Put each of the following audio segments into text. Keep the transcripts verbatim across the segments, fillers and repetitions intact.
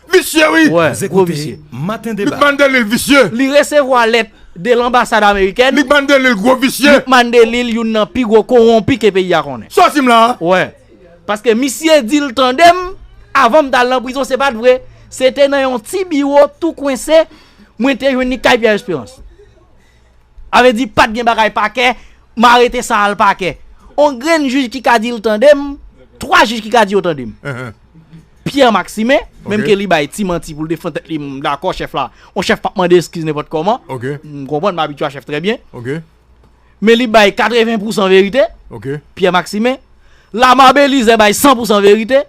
Visye, wi. Wè, gwo visye. Maten deba. Luc Mandelil visye. Li resevwa lèt de lanbasad amerikèn. Luc Mandelil gwo visye. Luc Mandelil youn nan pi gwo kowonpi ke peyi a konnen. Sa w di m la a? Wè. Paske misye di l tande m, avan m t al nan prizon, se pa t vre. Se te nan yon ti biwo tou kwense, mwen te jwenn li kay Pierre Espérance. A vle di, pa t gen bagay pakè, m arete san al pakè. On grenn jij ki ka di l tande m, twa jij ki ka di yo tande m. Pierre Maximin, menm ke li bay ti manti pou l defann tèt li, m dakò chèf la. On chèf p ap mande eskiz nenpòt kòman. M konprann, m abitye a chèf trè byen. Men li bay katreven pousan verite. Pierre Maximin. Lamar Belizaire bay san pousan verite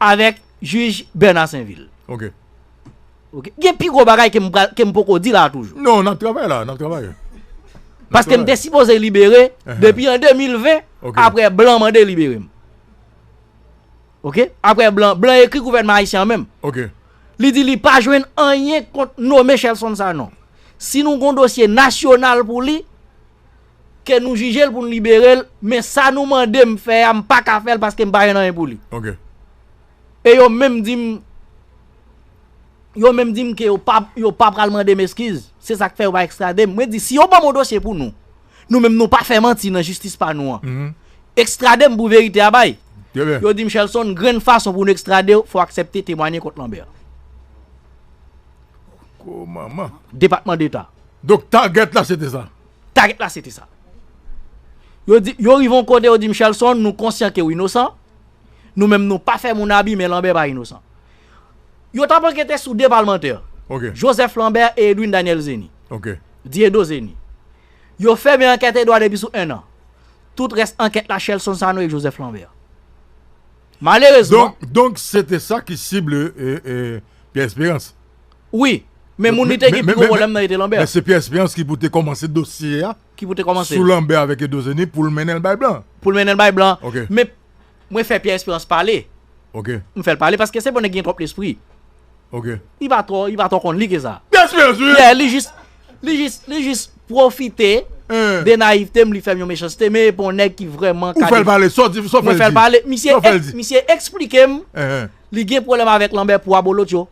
avèk jij Bernard Sainvil. Ok. Gen pi gwo bagay ke m pral, ke m poko di la a toujou. Non, n ap travay la, n ap travay. Paske m te sipoze libere depi an de mil ven, apre blan mande libere m. Ok? Apre blan, blan ekri gouvènman ayisyen an menm. Ok. Li di li pa jwenn anyen kont nonmen Shelson Sanon. Si nou gon dosye nasyonal pou li, ke nou jije l pou n libere l, men sa nou mande m fè a, m pa ka fè l paske m pa jwenn anyen pou li. Ok. E yo menm di m, yo menm di m ke yo pa, yo pa pral mande m eskiz. Se sa k fè yo pa ekstrade m. Mwen di, si yo ban m yon dosye pou nou, nou menm nou pa fè manti nan jistis pa nou an. Ekstrade m pou verite a bay. Yo di m, Shelson, grenn fason pou nou ekstrade w, fò w aksepte temwaye kont Lambert. Gwo manman. Depatman Deta. Donk, target la, se te sa. Target la, se te sa. Yo di, yo rive yon kote, yo di m, Shelson, nou konsyan ke w inosan. Nou menm, nou pa fè moun abi, men Lambert pa inosan. Yo t ap ankete sou de palmantè. Ok. Joseph Lambert e Edwin Daniel Zeni. Ok. Dieudo Zeni. Yo fèmen ankèt Edward Epi sou en an. Tout rès ankèt la, Shelson Sanon e Joseph Lambert. Malerezman. Donk, donk, se te sa ki sible, e, e, Pierre Espérance. Wi. Men moun li te gen pi gwo pwoblèm nan, e te Lambert. Men se Pierre Espérance ki pou te kòmanse dosye a. Ki pou te kòmanse. Sou Lambert avèk Edward Zeni pou l mennen l bay blan. Pou l mennen l bay blan. Ok. Men mwen fè Pierre Espérance pale. Ok. M fè l pale paske se bon nèg gen twòp lespri. Ok. Li pa twò, li pa twò konn li ke sa. Pierre Espérance, wi. Yeah, li jis, li jis, li jis pwofite de nayivte m, li fè m yon mechanste, men e pa yon nèg ki vrèman ka. Ou fè l pale, sa w di, sa w fè l di. Mwen fè l pale. Misye, misye eksplike m, li gen pwoblèm avèk Lambert pou abolotcho.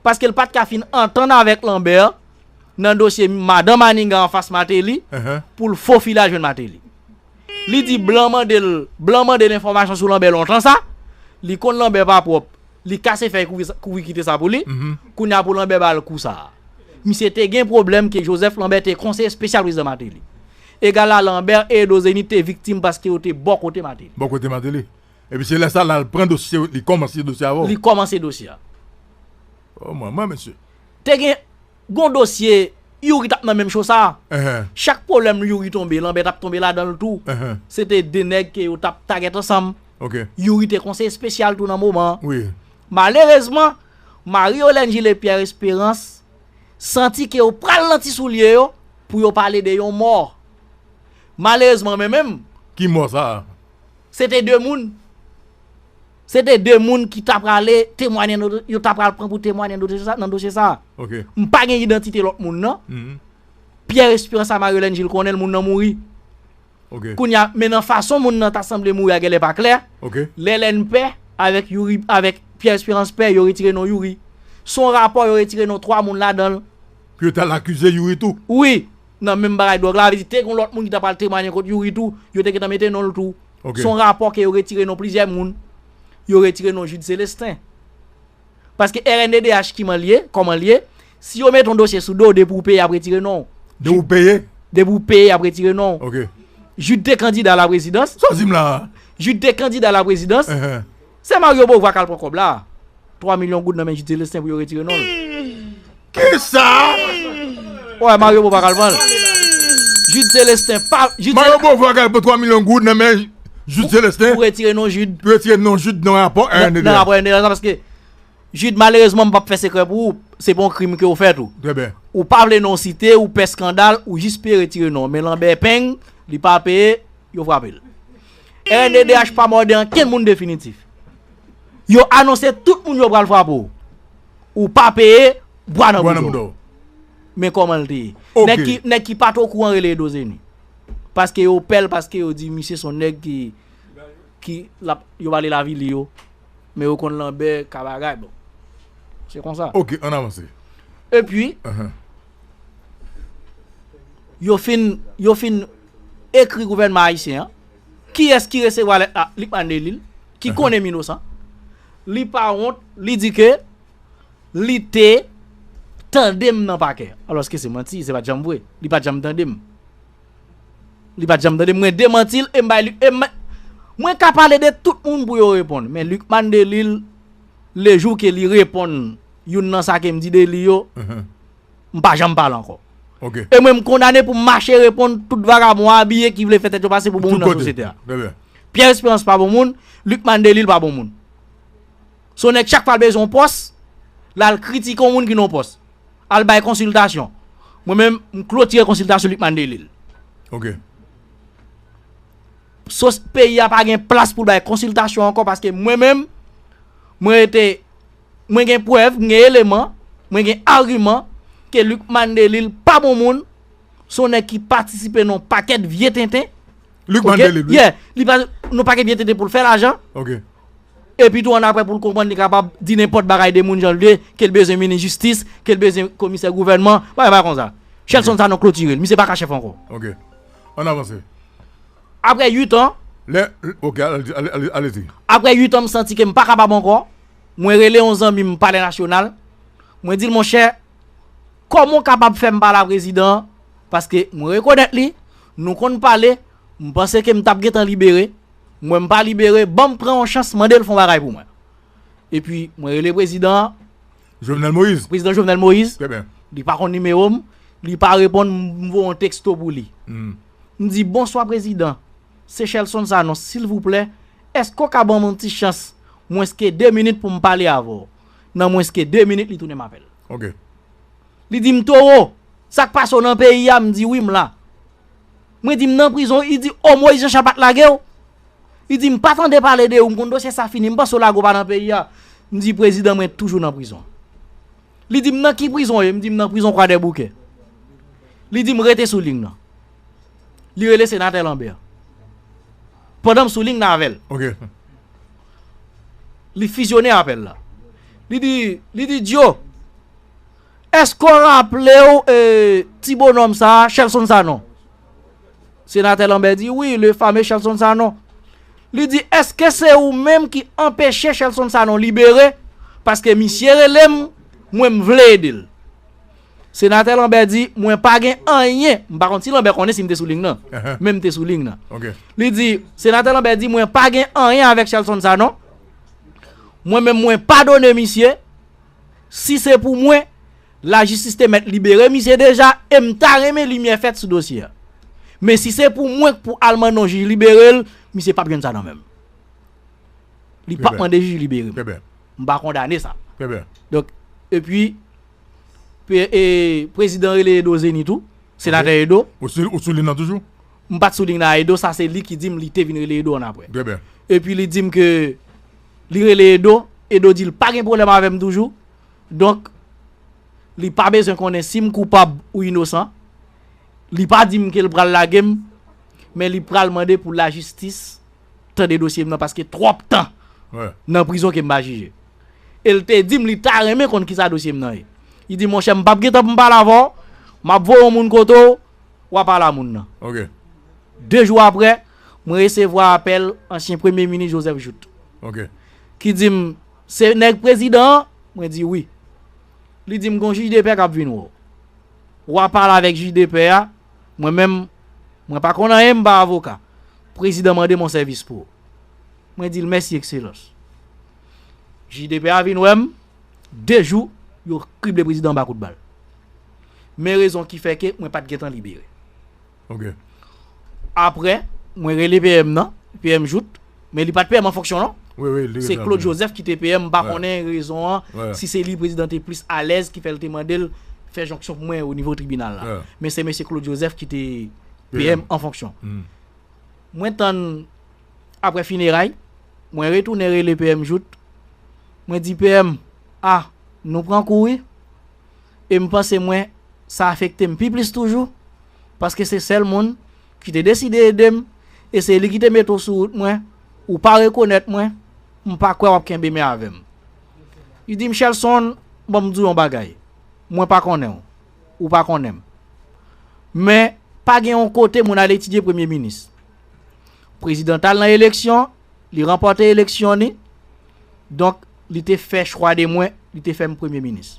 Paske l pa t ka fin antann avèk Lambert nan dosye madan Manigat anfas Martelly pou l fofile al jwenn Martelly. Li di blan mande l, blan mande l enfòmasyon sou Lambert lontan sa. Li konn Lambert pa pwòp. Li kase fèy kouvri sa, kouvri kite sa pou li. Kounye a pou Lambert ba l kou sa a. Misye te gen pwoblèm ke Joseph Lambert te konseye espesyal prezidan Martelly. Egal a Lambert e Edward Zeni te viktim paske yo te bò kote Martelly. Bò kote Martelly. Epi se lè sa l al pran dosye, li kòmanse dosye avè w. Li kòmanse dosye a. Oh, manman, mesye. Te gen, gon dosye, Youri t ap nan menm cho sa. Chak pwoblèm Youri tonbe, Lambert t ap tonbe ladan l tou. Se te de nèg ke yo t ap tagèt ansanm. Ok. Youri te konseye espesyal tou nan moman an. Wi. Malerezman, Marie Hélène Gilles e Pierre Espérance santi ke yo pral nan ti soulye yo pou yo pale de yon mò. Malerezman, men menm. Ki mò sa a? Se te de moun. Se te de moun ki ta prale temwaye nan do-, yo ta pral pran pou temwaye nan dosye sa, nan dosye sa. Ok. M pa gen idantite lòt moun nan. Pierre Espérance a Marie Hélène Gilles konnen l, moun nan mouri. Ok. Kounye a, men nan fason moun nan ta sanble mouri a genlè pa klè. Ok. Lè Lèn pè avèk Youri, avèk Pierre Espérance pè, yo retire non Youri. Se yon rapò yo retire non twa moun ladan l. Pou yo t al akize Youri tou. Wi. Nan menm bagay dwòg la, vle di te gon lòt moun ki ta pral temwaye kont Youri tou, yo te gentan mete non l tou. Ok. Se yon rapò ke yo retire non plizyè moun. Yo retire non Jude Célestin. Paske R N D D H kiman l ye, kòman l ye, si yo mete yon dosye sou do w, depi w peye, y ap retire non w. Depi w peye? Depi w peye, y ap retire non w. Ok. Jude te kandida laprezidans. Sa w di m la a? Jude te kandida laprezidans. Se Mario Beauvoir k al pran kòb la. Twa milyon goud nan men Jude Célestin pou yo retire non l. Kisa? Wè, Mario Beauvoir k al pran l. Jude Célestin pa, Jude Mario Beauvoir k al pran twa milyon goud nan men Jude Célestin pou retire non Jude. Pou retire non Jude nan rapò R N D D H. Nan rapò R N D D H, paske Jude, malerezman, m p ap fè sekrè pou ou, se pa yon krim ke w fè tou. Trè byen. Ou pa vle non w site, ou pè eskandal, ou jis peye retire non w. Men Lambert Peng, li pa peye, yo frape l. R N D D H pa mòde ankenn moun definitif. Yo anonse tout moun yo pral frape w. Ou pa peye, bwa nan bouda w. Men kòman l te ye. Ok. Nèg ki, nèg ki pa t okouran rele Edward Zeni. Paske yo pè l, paske yo di misye se yon nèg ki, ki l ap, yo pale lavi li yo. Men yo konn Lambert ka bagay, bon. Se konsa. Ok, ann avanse. Epi, Ahan. yo fin, yo fin ekri gouvènman ayisyen an. Kiyès ki resevwa lèt la? Lucmane Delille, ki konnen m inosan. Li pa wont, li di ke li te tande m nan pakè. Alòske se manti, se pa t janm vre. Li pa t janm tande m. Li pa t janm tande m. Mwen demanti l e m bay li. E m, mwen ka pale de tout moun pou yo reponn. Men Lucmane Delille, le jou ke li reponn youn nan sa ke m di de li yo, Mhm. m pa janm pale ankò. Ok. E mwen, m kondane pou m mache reponn tout vagabon abiye ki vle fè tèt yo pase pou bon moun Tout nan kote. Sosyete a. Trè byen. Pierre Espérance pa bon moun, Lucmane Delille pa bon moun. Se yon nèg chak fwa l bezwen yon pòs, l al kritike yon moun ki nan yon pòs. Al bay konsiltasyon. Mwen menm, m klotire konsiltasyon Lucmane Delille. Ok. Sos peyi a pa gen plas pou l bay konsiltasyon ankò paske mwen menm, mwen rete, mwen gen prèv, mwen gen eleman, mwen gen agiman ke Lucmane Delille pa bon moun, se yon nèg ki patisipe nan yon pakèt vye tenten. Lucmane Delille, wi. Yeah, li pa nan pakèt vye tenten pou l fè lajan. Ok. Epi tou annapre pou l konprann li kapab di nenpòt bagay de moun jan l vle, ke l bezwen minis jistis, ke l bezwen komisè gouvènman, bagay pa konsa. Shelson Sanon klotire l, misye pa ka chèf ankò. Ok. Ann avanse. Apre uit an, Lè, ok, ale, ale, ale, ale, ale. Apre uit an, m santi ke m pa kapab ankò. Mwen rele yon zanmi m Palè Nasyonal. Mwen di l, monchè, kòman w kapab fè m pale a prezidan an? Paske mwen rekonèt li, nou konn pale, m panse ke m t ap gentan libere. Mwen m pa libere, ban m pran yon chans, mande l fè yon bagay pou mwen. Epi, mwen rele prezidan an, Jovenel Moïse. Prezidan Jovenel Moïse, Trè byen. Li pa konn nimewo m, li pa reponn, m voye yon teksto pou li. Hmm. M di, bonswa prezidan, se Shelson Sanon, silvouplè, èske w ka ban m yon ti chans, mwens ke de minit pou m pale avè w? Nan mwens ke de minit, li tounen m apèl. Ok. Li di m, Toro, sa k pase w nan peyi a? M di, wi, m la. Mwen di, m nan prizon? Li di, o, Moïse Jean Charles pa t lage w? Li di, m pa tande pale de ou, m konn dosye sa fini, m panse w lage w pa nan peyi a. M di, prezidan, mwen toujou nan prizon. Li di m, nan ki prizon w ye? M di, m nan prizon Kwadèboukè. Li di m, rete sou liy nan. Li rele senatè Lambert. Pandan m sou liy nan avè l. Ok. Li fizyone apèl la. Li di, li di, Djo, èske w raple w, e, ti bonòm sa a, Shelson Sanon? Senatè Lambert di, wi, le fameux Shelson Sanon. Li di, èske se ou menm ki anpeche Shelson Sanon libere? Paske misye rele m, mwen m vle ede l. Senatè Lambert di, mwen pa gen anyen, m pa konn si Lambert konnen si m te sou liy nan, Ahan. Men m te sou liy nan. Ok. Li di, senatè Lambert di, mwen pa gen anyen avèk Shelson Sanon. Mwen menm, mwen padone misye. Si se pou mwen, lajistis te mèt libere misye deja, e m ta renmen limyè fèt sou dosye a. Men si se pou mwen pou al mande yon jij libere l, misye p ap jwenn sa nan men m. Li p ap Trè byen. Mande jij libere m. Trè byen. M pa kondane sa. Trè byen. Donk, epi, pe- e, prezidan rele Edo Zenith tou, senatè Edo. Ou sou, ou sou liy nan toujou? M pa t sou liy nan a Edo, sa se li ki di m li te vin rele Edo annapre. Trè byen. Epi li di m ke li rele Edo, Edo di l pa gen pwoblèm avè m toujou. Donk, li pa bezwen konnen si m koupab ou inosan. Li pa di m ke l pral lage m, men li pral mande pou lajistis tande dosye m nan paske twòp tan Wè. Nan prizon ke m pa jije. E l te di m li ta renmen konn kisa dosye m nan ye. Li di, monchè, m p ap gen tan pou m pale avè w, m ap voye yon moun kote w, w a pale a moun nan. Ok. De jou apre, mwen resevwa apèl ansyen premye minis Joseph Jouthe, Ok. Ki di m, se nèg prezidan an? Mwen di, wi. Li di m, gon jij de pè k ap vin wè w. W a pale avèk jij de pè a, mwen menm, mwen pa konn anyen, m pa avoka. Prezidan mande m yon sèvis pou ou. Mwen di l, mèsi, ekselans. Jij de pè a vin wè m, de jou, yo krible prezidan anba kout bal. Men rezon ki fè ke mwen pa t gentan libere. Ok. Apre, mwen rele P M nan, P M Jouthe, men li pa t P M an fonksyon non. Wi, wi, li Se rete Claude la. Joseph ki te P M, m pa Wè. Konnen rezon an, Wè. Si se li prezidan te plis alèz ki fè l te mande l fè jonksyon pou mwen o nivo tribinal la. Wè. Men se mesye Claude Joseph ki te P M. P M an fonksyon. Hmm. Mwen tann apre fineray, mwen retounen rele P M Jouthe. Mwen di P M, a, nou pran kou wi. E m panse mwen, sa afekte m pi plis toujou, paske se sèl moun ki te deside ede m, e se li ki te mete w sou wout mwen, ou pa rekonèt mwen, m pa kwè w ap kenbe men avè m. Li di m, Shelson, Bon, m di w yon bagay. Mwen pa konnen w. Ou pa konnen m. Men, pa gen yon kote moun al etidye premye minis. Prezidan t al nan eleksyon, li ranpòte eleksyon li. Donk, li te fè chwa de mwen, li te fè m premye minis.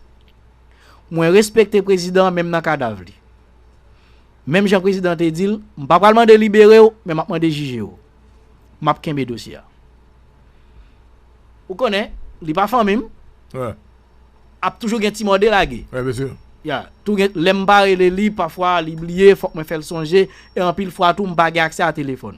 Mwen respekte prezidan an menm nan kadav li. Menm jan prezidan te di l, m pa pral mande libere w, men m ap mande jije w. M ap kenbe dosye a. Ou konnen, li pa fanmi m. Wè. Ap toujou gen ti mòde lage. Wè, mesye. Ya, tou gen, lè m pa rele li, pafwa li bliye, fòk mwen fè l sonje, e anpil fwa tou, m pa gen aksè a telefòn.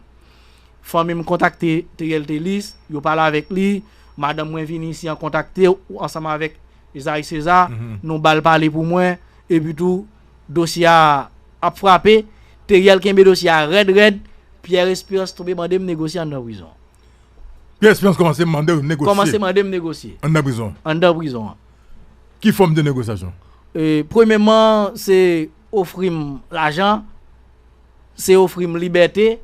Fanmi m kontakte Teriel Telis, yo pale avèk li, madanm mwen vini isi an kontakte w ansanm avèk Ezayi Seza, nou ba l pale pou mwen, epi tou, dosye a ap frape, Teriel kenbe dosye a rèd rèd, Pierre Esperance tonbe mande m negosye anndan prizon. Pierre Esperance kòmanse mande w negosye. Kòmanse mande m negosye. Anndan prizon. Anndan prizon an. Ki fòm de negosyasyon? E, premyèman, se ofri m lajan, se ofri m libète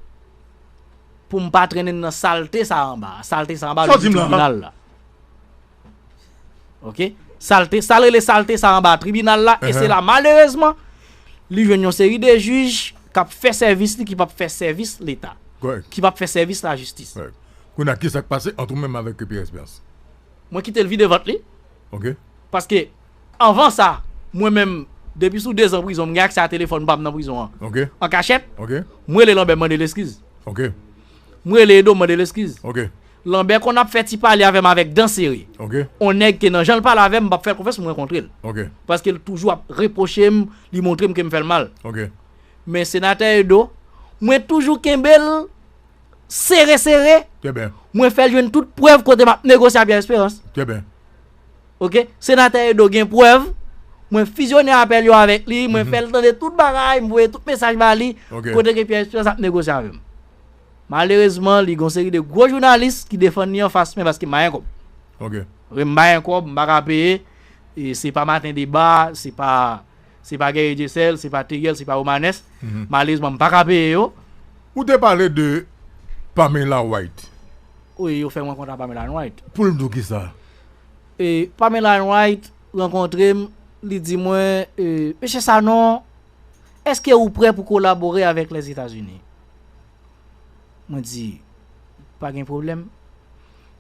pou m pa trennen nan salte sa anba. Salte sa anba, tribinal la. Ok? Salte, sa l rele salte sa anba tribinal la, e se la, malerezman, li jwenn yon seri de jij k ap fè sèvis li, ki p ap fè sèvis Leta, ki p ap fè sèvis lajistis. Kounye a, ki sa k pase ant ou menm avèk Pierre Esperance? Mwen kite l vide vant li. Ok. Paske, anvan sa, mwen menm, depi sou dezan prizon, m gen aksè a telefòn pa m nan prizon an. Ok. An kachèt, ok, m rele Lambert, m mande l eskiz. Ok. M rele Edo, m mande l eskiz. Ok. Lambert konn ap fè ti pale avè m avèk dan sere. Ok. On nèg ke nan jan l pale avè m, m p ap fè l konfyans pou m rankontre l. Ok. Paske l toujou ap repwoche m, li montre m ke m fè l mal. Ok. Men senatè Edo, mwen toujou kenbe l sere, sere. Trè byen. Mwen fè l jwenn tout prèv kote m ap negosye a Pierre Esperance. Trè byen. Ok? Senatè Edo gen prèv. Mwen fizyone apèl yo avèk li. Mwen fè l tande tout bagay. M voye tout mesaj ba li. Ok. Kote ke Pierre Esperance ap negosye avè m. Malerezman, li gen yon seri de gwo jounalis ki defann li anfas mwen paske m pa gen kòb. Ok. M pa gen kòb, m pa ka peye. E se pa Maten Deba, se pa Se pa Guerrier Dieuseul, se pa Teriel, se pa Romanes. Malerezman, m pa ka peye yo. Ou te pale de Pamela White. Wi, yo fè m rankontre a Pamela White. Pou l di w kisa? E Pamela White rankontre m, li di mwen, e, Mesye Sanon, èske ou prè pou kolabore avèk Lèzetazini? Mwen di, pa gen pwoblèm.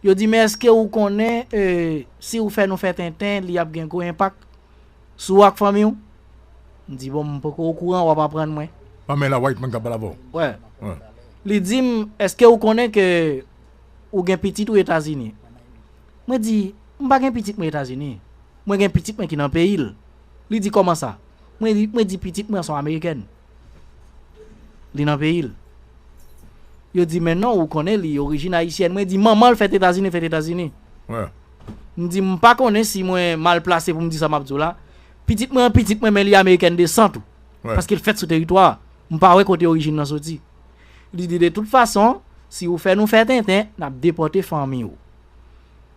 Yo di, men èske ou konnen, e, si ou fè nou fè tenten, li ap gen gwo enpak sou ou ak fanmi w? M di, bon, m poko okouran, w ap aprann mwen. Pamela White, mwen k ap pale avè w. Wè. Wè. Li di m, èske ou konnen ke ou gen pitit ou Etazini? Mwen di, m pa gen pitit mwen Etazini. Mwen gen pitit mwen ki nan peyi l. Li di, kòman sa? Mwen di, mwen di, pitit mwen se yon amerikèn. Li nan peyi l. Yo di, men non, ou konnen li orijin ayisyèn. Mwen di, manman l fèt Etazini, fèt Etazini. Wè. M di, m pa konnen si mwen mal plase pou m di sa m ap di w la. Pitit mwen, pitit mwen, men li amerikèn de san tou. Wè. Paske l fèt sou teritwa a. M pa wè kote orijin nan soti. Li di, de tout fason, si ou fè nou fè tenten, n ap depòte fanmi w.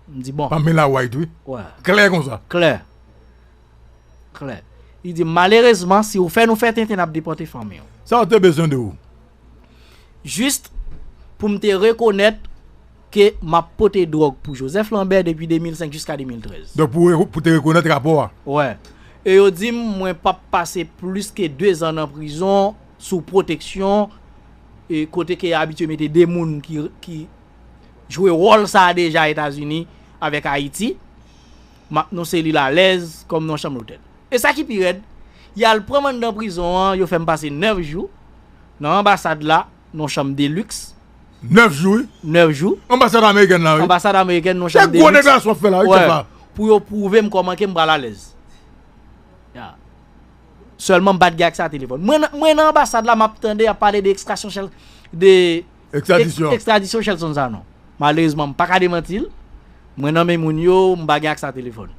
M di, bon. Pamela White, wi. Wè. Klè konsa. Klè. Klè. Li di, malerezman, si ou fè nou fè tenten, n ap depòte fanmi w. Sa yo te bezwen de ou? Jis pou m te rekonèt ke m ap pote dwòg pou Joseph Lambert depi de mil senk jiska de mil trèz. Donk, pou, pou te rekonèt rapò a? Wè. E yo di m, mwen p ap pase plis ke de zan nan prizon sou pwoteksyon, e kote ke y abitye mete de moun ki, ki jwe wòl sa a deja Etazini avèk Ayiti. M ap nan selil alèz kòm nan chanm lotèl. E sa ki pi rèd, y al pran m anndan prizon an, yo fè m pase nèf jou nan anbasad la, nan chanm de liks. Nèf jou, wi. Nèf jou. Anbasad amerikèn la, wi. Anbasad amerikèn, nan chanm de liks. Se gwo deklarasyon w ap fè la, wi, chèf la. Pou yo pwouve m kòman ke m pral alèz. Ya. Sèlman m pa t gen aksè a telefòn. Mwen, mwen nan anbasad la, m ap tande y ap pale de ekstradisyon Chel-, de ekstradisyon. Ekstradisyon Shelson Sanon. Malerezman, m pa ka demanti l. Mwen nan men moun yo, m pa gen aksè a telefòn.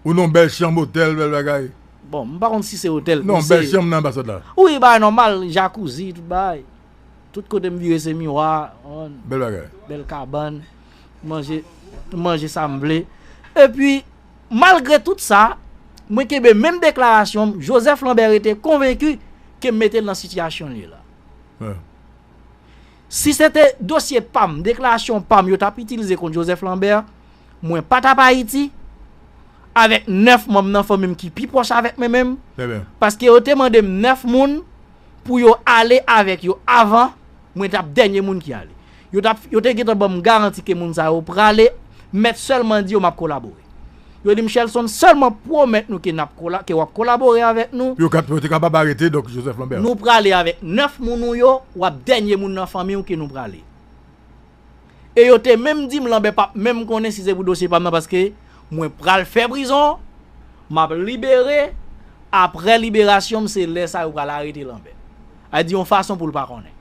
Ou nan bèl chanm otèl, bèl bagay. Bon, m pa konn si se otèl. Non, bèl chanm nan anbasad la. Wi, bagay nòmal, jakouzi, tout bagay. Tout kote m vire se miwa, bèl bagay. Bèl kabann, manje, manje sa m vle. Epi, malgre tout sa, mwen kenbe menm deklarasyon m, Joseph Lambert rete konvenki ke m mete l nan sitiyasyon l ye la. Si se te dosye pa m, deklarasyon pa m yo t ap itilize kont Joseph Lambert, mwen pa t ap Ayiti, avèk nèf manm nan fanmi m ki pi pwòch avèk mwen menm. Paske yo te mande m nèf moun pou yo ale avèk yo avan, mwen t ap dènye moun ki ale. Yo t ap, yo te gentan ban m garanti ke moun sa yo prale, m mèt sèlman di yo m ap kolabore. Yo di m, Shelson, sèlman pwomèt nou ke n ap kola, ke w ap kolabore avèk nou. Pou yo kap-, pou yo te kapab arete, donk, Joseph Lambert. Nou prale avèk nèf moun ou yo, w ap dènye moun nan fanmi w ke nou prale. E yo te menm di m Lanbè p ap menm konnen si se pou dosye pa m nan, paske mwen pral fè prizon, m ap libere, apre liberasyon m, se lè sa yo pral arete Lanbè. A di yon fason pou l pa konnen.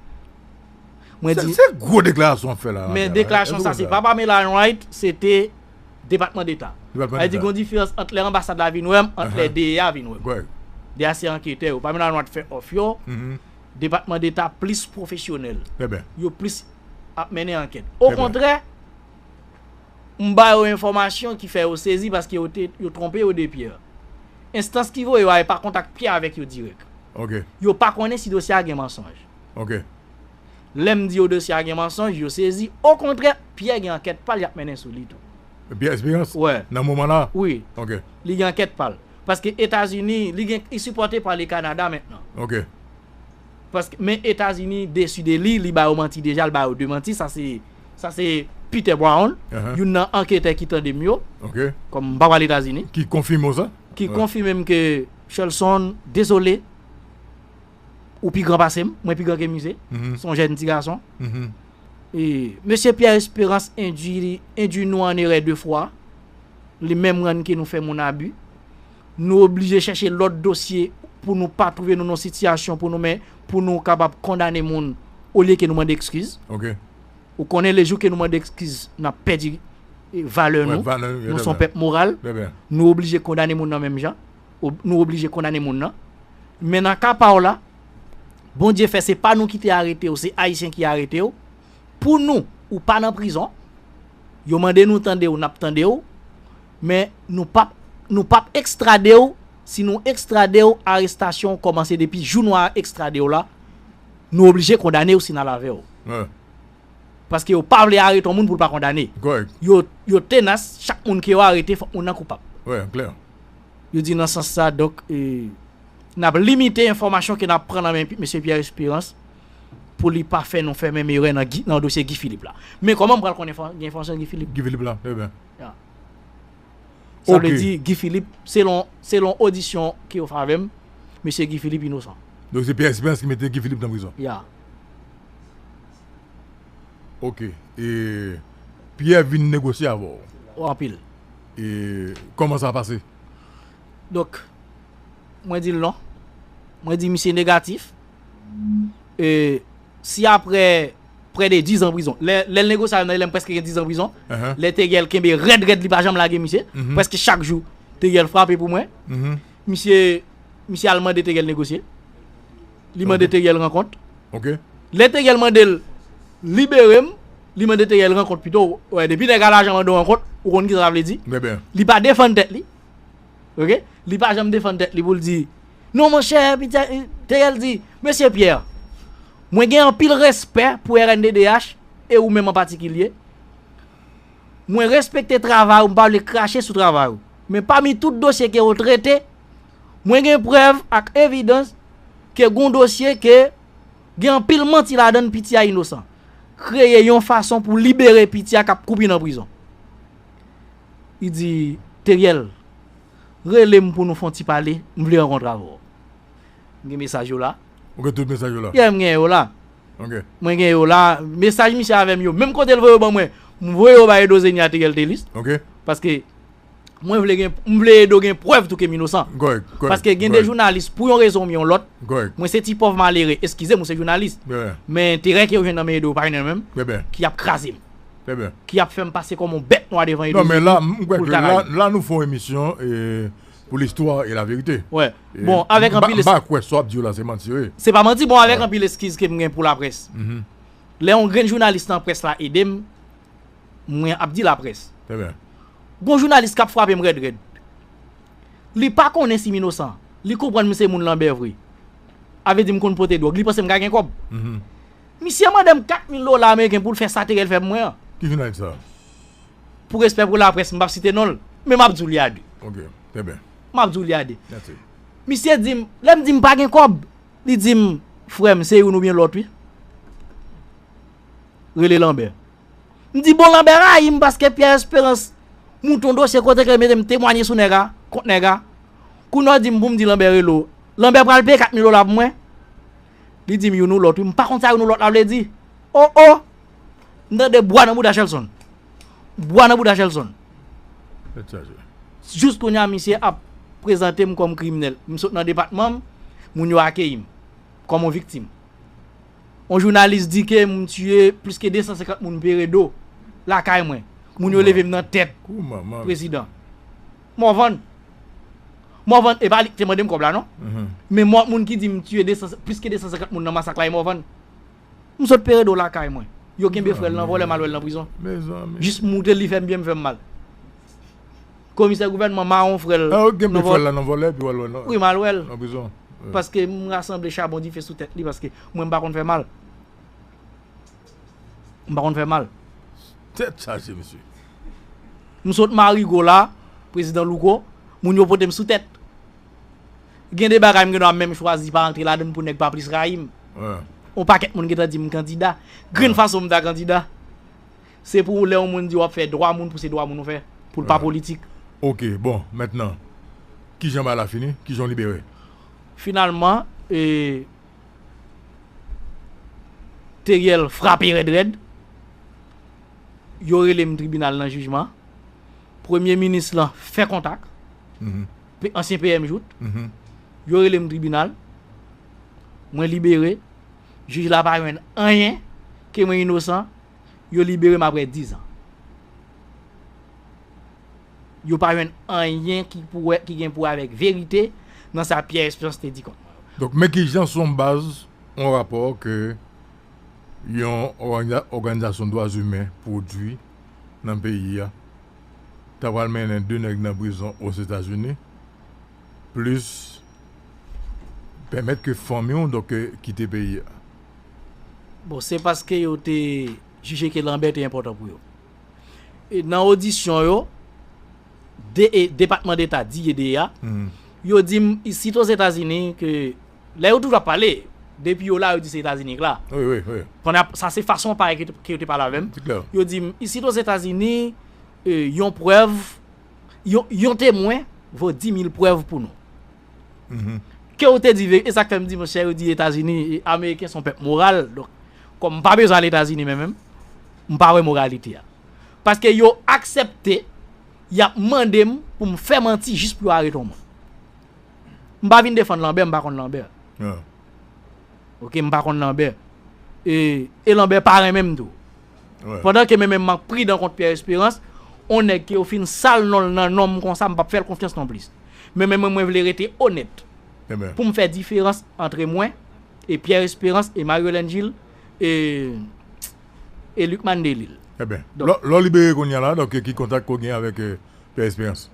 Mwen Se, di, se gwo deklarasyon w ap fè la, men Lanbè, deklarasyon sa, se pa Pamela Wright, se te Depatman Deta. Depatman Deta. A di, gon diferans ant lè anbasad la vin wè m, ant lè D E A vin wè m. Kòrèk. D E A se anketè yo. Pamela Wright fè òf yo. Depatman Deta plis pwofesyonèl. Trè byen. Yo plis ap mennen ankèt. Okontrè, m ba yo enfòmasyon ki fè yo sezi paske yo te, yo twonpe yo de Pierre. Enstans ki voye yo a, yo pa kontak Pierre avèk yo dirèk. Ok. Yo pa konnen si dosye a gen mansonj. Ok. Lè m di yo dosye a gen mansonj, yo sezi. Okontrè, Pierre gen ankèt pa l y ap mennen sou li tou. Pierre Espérance? Wè. Nan moman la? Wi. Ok. Li gen ankèt pa l. Paske Etazini, li gen, li sipòte pa le Kanada mentnan. Ok. Paske, men Etazini desi de li, li ba yo manti deja, li ba yo de manti, sa se, sa se Peter Brown, youn nan anketè ki tande m yo, kòm m pa pral Etazini. Ki konfime w sa? Ki konfime m ke Shelson, dezole, ou pi gran pase m, mwen pi gran ke misye, se yon jèn ti gason. E mesye Pierre Espérance endwi, endwi nou an erè de fwa. Li menm rann ke nou fè moun abi. Nou oblije chèche lòt dosye pou nou pa twouve nou nan sitiyasyon pou nou men, pou nou kapab kondane moun olye ke nou mande ekskiz. Ok. Ou konnen lejou ke nou mande ekskiz, n ap pèdi, e, valè nou. Nou se yon pèp moral. Nou oblije kondane moun nan menm jan. Ob-, nou oblije kondane moun nan. Men nan ka pa w la, Bondye fè se pa nou ki te arete w, se Ayisyen ki arete w. Pou nou, ou pa nan prizon. Yo mande nou tande w, n ap tande w. Men nou p ap, nou p ap ekstrade w. Si nou ekstrade w, arestasyon w kòmanse depi jou nou a ekstrade w la. Nou oblije kondane w si n al avè w. Paske yo pa vle arete yon moun pou l pa kondane. Yo, yo tenas, chak moun ke yo arete, fòk moun nan koupab. Yo di nan sans sa, donk, e, n ap limite enfòmasyon ke n ap pran nan men pi-, mesye Pierre Espérance pou li pa fè nou fè menm erè nan Guy, nan dosye Guy Philippe la. Men kòman m pral konn enfò-, gen enfòmasyon Guy Philippe? Guy Philippe la, trè byen. Sa vle di, Guy Philippe, selon, selon odisyon ke yo fè avè m, mesye Guy Philippe inosan. Donk se Pierre Espérance ki mete Guy Philippe nan prizon? Ya. Ok. E Pierre vin negosye avè w? O, anpil. E kòman sa pase? Donk, mwen di l non. Mwen di misye negatif. E si apre prè de diz an prizon, lè, lè l negosye avè m nan, lè m prèske gen diz an prizon, lè Theriel kenbe rèd rèd, li pa janm lage misye, prèske chak jou, Theriel frape pou mwen. Misye, misye al mande Theriel negosye. Li mande Theriel rankont. Ok. Lè Theriel mande l libere m, li mande Theriel rankont pito. Wè, depi nèg a lajan mande w rankont, ou konn kisa sa vle di. Li pa defann tèt li. Ok? Li pa janm defann tèt li pou l di, "Non, monchè, Theriel di, Mesye Pierre, mwen gen anpil respè pou R N D D H e ou menm an patikilye. Mwen respekte travay ou, m pa vle krache sou travay ou. Men pami tout dosye ke ou trete, mwen gen prèv ak evidans ke gon dosye ke gen anpil manti ladan l, piti a inosan. Kreye yon fason pou libere piti a k ap koupi nan prizon." Li di, "Theriel, rele m pou nou fè yon ti pale, m vle rankontre avè w." M gen mesaj yo la. Ou gen tout mesaj yo la? Yeah, m gen yo la. Ok. Mwen gen yo la. Mesaj misye avè m yo. Menm kote l voye yo ban mwen, m voye yo ba Edo Zenia, Theriel Thelus. Ok. Paske mwen vle gen, m vle Edo gen prèv tou ke m inosan. Kòrèk, kòrèk, kòrèk. Paske gen de jounalis, pou yon rezon oubyen yon lòt, kòrèk, mwen se ti pòv malere, eskize m, ou se jounalis. Yeah. Men terè ke yo jwenn nan men Edo, pa jwenn nan men m, yeah, ki ap kraze m. Trè byen. Ki ap fè m pase kòm yon bèt nwa devan Edo Zenia pou l ta rayi m. Non, men la, m kwè ke la, la nou fè yon emisyon, e, pour l'histoire et la vérité. Wè. E, bon, avèk m pa, anpil m pa kwè sa w ap di yo la, se manti, wi. Se pa manti, bon, avèk anpil eskiz ke m gen pou laprès. Lè yon grenn jounalis nan près la ede m, mwen ap di laprès. Trè byen. Gon jounalis k ap frape m rèd rèd. Li pa konnen si m inosan. Li konprann m se moun Lanbè vre. A vle di m konn pote dwòg. Li panse m ka gen kòb. Misye mande m kat mil dola ameriken pou l fè sa Theriel fè pou mwen an. Ki jounalis sa? Pou respè pou laprès, m p ap site non l, men m ap di w li a de. Ok, trè byen. M ap di w li a de. Mèsi. Misye di m, lè m di m pa gen kòb, li di m, frè m, se youn oubyen lòt, wi. Rele Lanbè. M di, bon, Lanbè rayi m paske Pierre Espérance moute yon dosye kote ke l mete m temwaye sou nèg la, kont nèg la. Kounye a w di m pou m di Lanbè rele w. Lanbè pral peye kat mil dola pou mwen. Li di m youn ou lòt, wi. M pa konn sa youn ou lòt la vle di. O, o! M tande bwa nan bouda Shelson. Bwa nan bouda Shelson. Tèt chaje. Jis kounye a, misye ap prezante m kòm kriminèl. M sot nan depatman m, moun yo akeyi m kòm yon viktim. Yon jounalis di ke m tiye plis ke de san senkant moun Peredo lakay mwen. Moun yo leve m nan tèt. Kou manman. Prezidan. Morvan. Morvan, e pa li ki te mande m kòb la, non. Mhm. Men mò-, moun ki di m tiye de san, plis ke de san senkant moun nan masak la, e Morvan. M sot Peredo lakay mwen. Yo kenbe frè l nan vòlè, m al wè l nan prizon. Mezanmi. Jis moute l, li fè m byen, m fè m mal. Komisè gouvènman mawon frè l. Ah, yo kenbe frè l la nan vòlè, epi w al wè l nan, wi, m al wè l. Nan prizon. Wi. Paske m rasanble chabon dife sou tèt li, paske mwen m pa konn fè mal. M pa konn fè mal. Tèt chaje, mesye. M sot Marigo la, prezidan Louko, moun yo pote m sou tèt. Gen de bagay m gen dwa menm chwazi pa antre ladan l pou nèg pa plis rayi m. Wi. Yon pakèt moun gentan di m kandida. Grenn fason m ta kandida. Se pou lè yon moun di w ap fè dwa moun pou se dwa moun ou fè, pou l pa politik. Ok, bon, mentnan, kijan bagay la fini? Kijan w libere? Finalman, e, Teriel frape rèd rèd. Yo rele m tribinal nan jijman. Premye minis lan fè kontak. Mhm. Pe-, ansyen P M Jouthe. Mhm. Yo rele m tribinal. Mwen libere. Jij la pa jwenn anyen ke mwen inosan. Yo libere m apre diz an. Yo pa jwenn anyen ki pou wè, ki gen pou wè avèk verite nan sa Pierre Espérance te di kont mwen. Donk, men kijan sou yon baz, yon rapò ke yon òganiza-, òganizasyon dwa imen pwodui nan peyi a, ta pral mennen de nèg nan prizon Ozetazini, plis pèmèt ke fanmi w, donk, kite peyi a. Bon, se paske yo te jije ke Lanbè te enpòtan pou yo. E nan odisyon yo, de, e, Depatman Deta di e de a, yo di m isit Ozetazini ke lè yo toujou ap pale, depi yo la, yo di se Etazini k la. Wi, wi, wi. Pandan sa se fason parèy ke, ke yo te pale avè m. Yo di m isit Ozetazini, e, yon prèv, yon, yon temwen vo di mil prèv pou nou. Mhm. Ke w te di ve-, e sa k fè m di, monchè, yo di Etazini, e, Ameriken se yon pèp moral. Donk, kòm m pa bezwen al Etazini menm, menm, m pa wè moralite a. Paske yo aksepte, y ap mande m pou m fè manti jis pou yo arete yon moun. M pa vin defann Lanbè, m pa konn Lanbè. Ok, m pa konn Lanbè. E, e Lanbè pa renmen m tou. Pandan ke mwen menm m ap pridan kont Pierre Espérance, on nèg ke yo fin sal non l nan non m konsa, m p ap fè l konfyans non plis. Men, men mwen, mwen vle rete onèt. Pou m fè diferans antre mwen e Pierre Espérance e Mario Hélène Gilles e, e Lucmane Delille. Ebyen, lè, lè w libere kounye a la, donk, ki kontak ke w gen avèk, e, Pierre Espérance?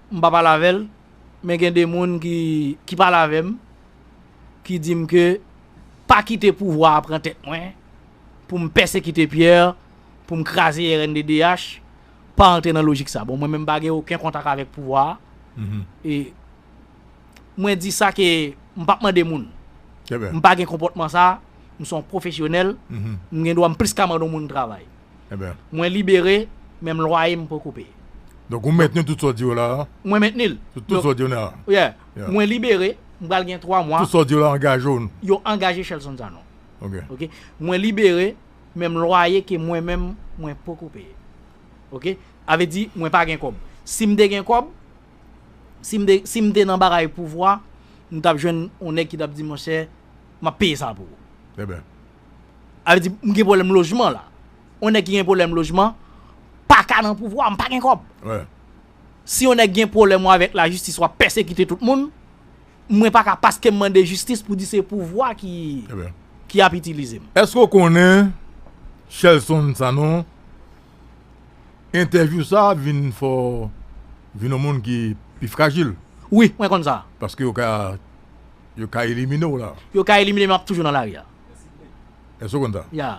M pa pale avè l, men gen de moun ki, ki pale avè m, ki di m ke pa kite pouvwa a pran tèt mwen, pou m pèsekite Pierre, pou m kraze R N D D H, pa antre nan lojik sa. Bon, mwen menm m pa gen okenn kontak avèk pouvwa a. E mwen di sa ke m p ap mande moun. M pa gen konpòtman sa, m se yon pwofesyonèl, m gen dwa m plis ka mande yon moun travay. Mwen libere, men m lwaye m poko peye. Donk, ou mentni tout sa w di yo la a? Mwen mentni l. Tout, tout sa w di yo la a? Yeah. Mwen libere, m pral gen twa mwa. Tout sa w di yo la angaje w? Yo angaje Shelson Sanon. Ok. Mwen libere, men m lwaye ke mwen menm, mwen poko peye. Ok? A vle di, mwen pa gen kòb. Si m te gen kòb, si m te, si m te nan bagay pouvwa, m t ap jwenn yon nèg ki t ap di, monchè, m ap peye sa pou ou. Trè byen. A vle di, m gen pwoblèm lojman la. Yon nèg ki gen pwoblèm lojman, pa ka nan pouvwa, m pa gen kòb. Si yon nèg gen pwoblèm ou avèk lajistis, w ap pèsekite tout moun, mwen pa ka paske m mande jistis pou di se pouvwa ki, ki ap itilize m. Èske w konnen Shelson Sanon, entèvyou sa a vin fè w vin yon moun ki pi frajil? Wi, mwen konn sa. Paske yo ka, yo ka elimine w la. Yo ka elimine m, m ap toujou nan lari a. Èske w konn sa? Ya.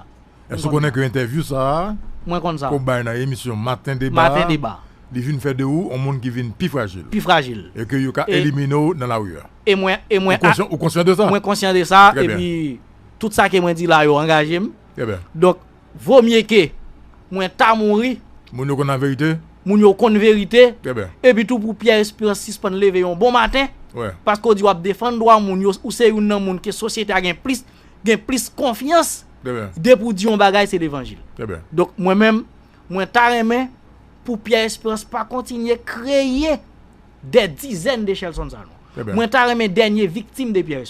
Èske w konnen ke entèvyou sa a, mwen konn sa, ke w bay nan emisyon Maten Deba, Maten Deba, li vin fè de ou yon moun ki vin pi frajil. Pi frajil. E ke yo ka elimine w nan lari a. E mwen, e mwen, ou konsyan, ou konsyan de sa? Mwen konsyan de sa, epi tout sa ke mwen di la yo angaje m. Donk, vomye ke mwen ta mouri. Moun yo konn laverite. Moun yo konn verite. Trè byen. Epi tou pou Pierre Espérance sispann leve yon bon maten. Wè. Paske w di w ap defann dwa moun yo, ou se youn nan moun ke sosyete a gen plis, gen plis konfyans. Trè byen. Depi w di yon bagay, se levanjil. Trè byen. Donk, mwen menm, mwen ta renmen pou Pierre Espérance pa kontinye kreye des dizaines de Shelson Sanon. Trè byen. Mwen ta renmen dènye viktim de Pierre